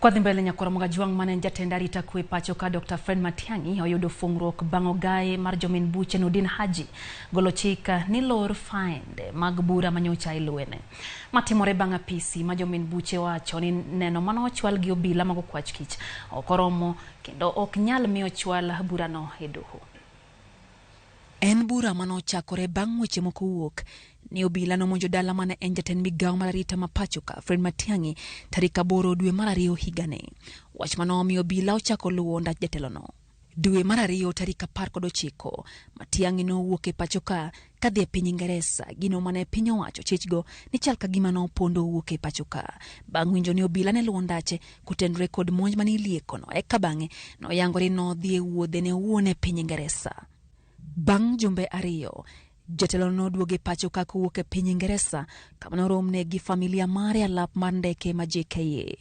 Kwadhi mbele nyakwar Mogajwang' mane en jatend arita kwe pacho ka Dr. Fred Matiang'i oyudo fungruok bang' ogaye mar jomin buche Nurdin Haji golo chik ni lor fainde mag bura manyocha iluwene. Matimore bang' apisi ma jomin buche wacho ni neno mano ochwal gi obila mag okwach kich ok oromo kendo ok nyal miyo chwal burano e doho. En bura mane ochakore bang' weche moko wuok ni obila nomonjo dala mane en jatend migawo mar arita ma pacho ka Fred Matiang'i tarik 8 dwe mar 2 higani. Wach mane omiyo obila ochako luwo ndach jatelono. Dwe mar 2 tarik 19, Matiang'i nowuok e pacho ka kadhi e piny Ingeresa, gino mane piny owacho chichgo ni chal ka gima nopondo owuok e pacho ka. Bang' winjo ni obila ne luwo ndache kotenore kod monj mane iliekono, eka bang'e noyangore ni nodhi e wuodhe ne owuon e piny Ingeresa. Bang' jumbe 2, jatelo noduogo e pacho ka kowuok e piny Ingeresa kama noromne gi familia mare alap mar ndeke ma JKIA.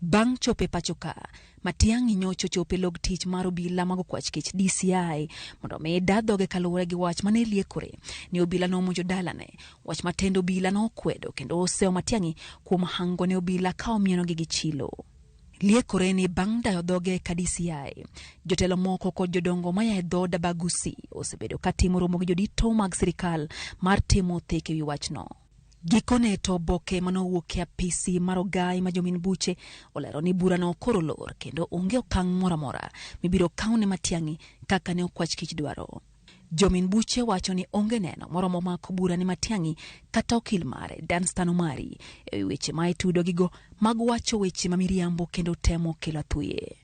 Bang' chopo e pacho ka, Matiang'i nyocha ochopo e log tich mar obila mag okwach kech DCI mondo omi da dhoge kaluwore gi wach mane liekore ni obila nomonjo dalane, wach ma tend obila nokwedo kendo osewo Matiang'i kuom hango ne obila ka omienogi gi chilo. Liekore ni bang' dayo dhoge ka DCI, jotelo moko kod jodongo maya e dhood Abagusi osebedo ka timo romo gi jodito mag sirikal mar timo thek e wi wachno. Gikone to oboke manowuok e apisi mar ogai ma jomin buche olero ni burano koro lor kendo onge okang' moro amora mibiro kaw ne Matiang'i kaka ne okwach kich dwaro. Jomin buche wacho ni onge neno moromo mako bura ne Matiang'i kata okil mare Danstan Omari e wi weche ma itudo gigo mag wacho weche ma miriambo kendo temo kelo athuye.